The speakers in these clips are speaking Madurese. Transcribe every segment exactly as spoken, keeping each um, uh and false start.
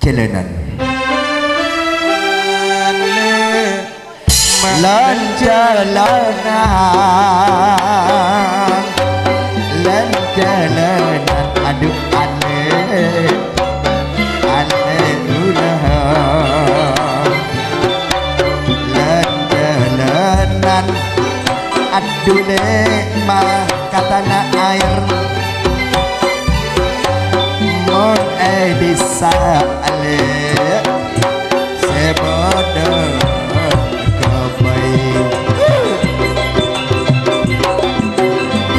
Jalanan. Lan-jalanan, lan-jalanan, adu, anè, anè, ula. Lan-jalanan, adu, lè, ma, ka tana' aèr. Mon è dhisa, lè. Sè padâ kabây.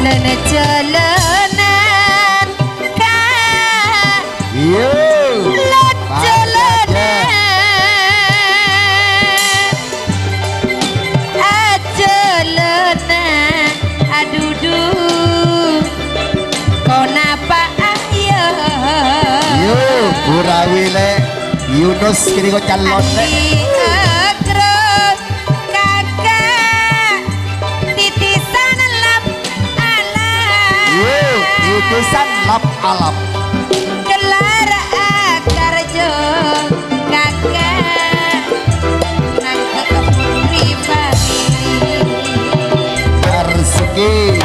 Lan-jalanan ka. Yo. Lan-jalanan. Ajalanan. Aduh, duh. Konapa, ah, ya? Yo, Burawi, Lè'. Yunus kini kok calon, Lè'. Andi Agro, kakak, titisan lap alap. Yo, titisan lap alap. Gelar akarjo, kakak, nangkep pribadi. Marzuki.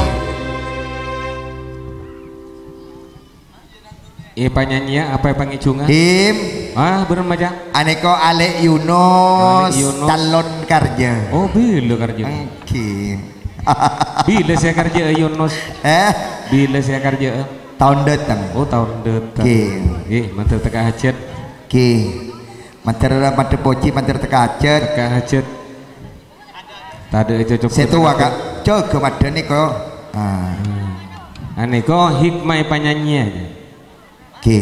È, panyanyia apa è pangèjhungan? Dim. Ah, bhunten, maca. Anèko Alè' Yunus, Alè' Yunus. Calon karja. Oh, bilâ karja? Èngghi. Bilâ sè karja Yunus? Eh? Bilâ sè karja? Taon dâteng. Oh, taon dâteng. Èngghi. Èngghi, mator tekka hajât. Èngghi. Mator, mator pojhi, mator tekka hajât. Tekka hajât. Tadâ' cocok. Sè towa, Kak. Jâgâ madhâni, ko. Ah. Hmm. Anèko hikmah è panyanyia. Oke.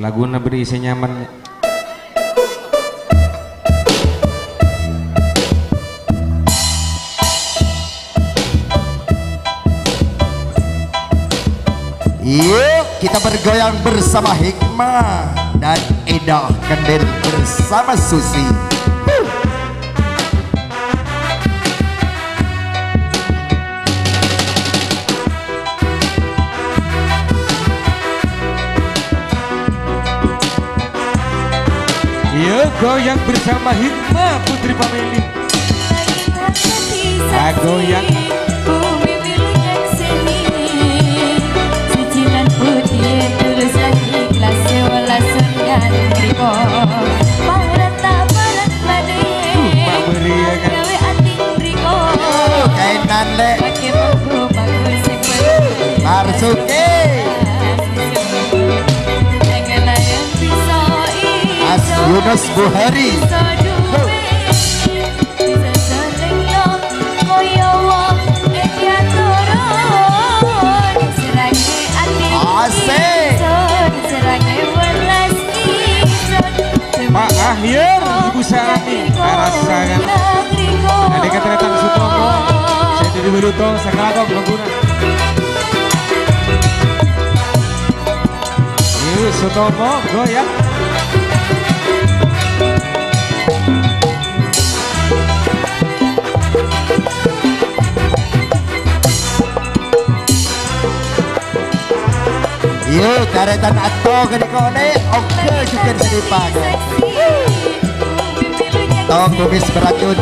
Laguna bâri' sè nyaman. Yuk, kita bergoyang bersama Hikmah dan Eda Kendil bersama Susi. Yuk, goyang bersama Hikmah Putri Family. Agoyang. Duh, Pak Beri, ya kan? Duh, kainan, Lè'. Marzuki. Mas Yunus Buhari. Duh. Asik. Pak Ahyar, Ibu Sani, arassa kan. Adhika tarètan Sutomo, sè dâri Baluto, sakalangkong gembira. Yuk, Sutomo, goyang. Yo, tarètan Atto kènè' kone, oke, jhughân sè dipake. Atto kumis beracun.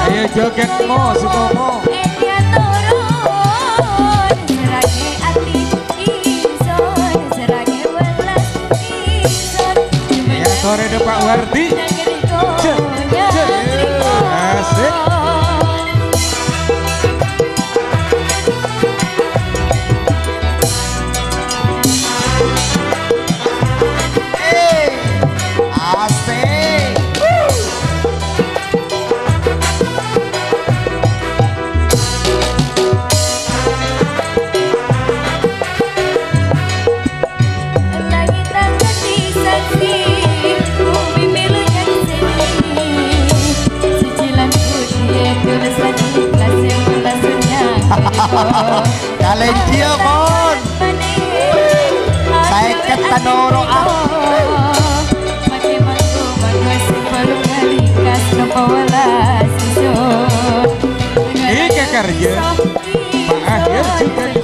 Ayo joget mo, Sutomo. Ya, sore deh, Pak Wardi. Cek, cek. Asik. Kalènciya, pon. Sèket tanoro'a. Ika karya Pak Akhir juga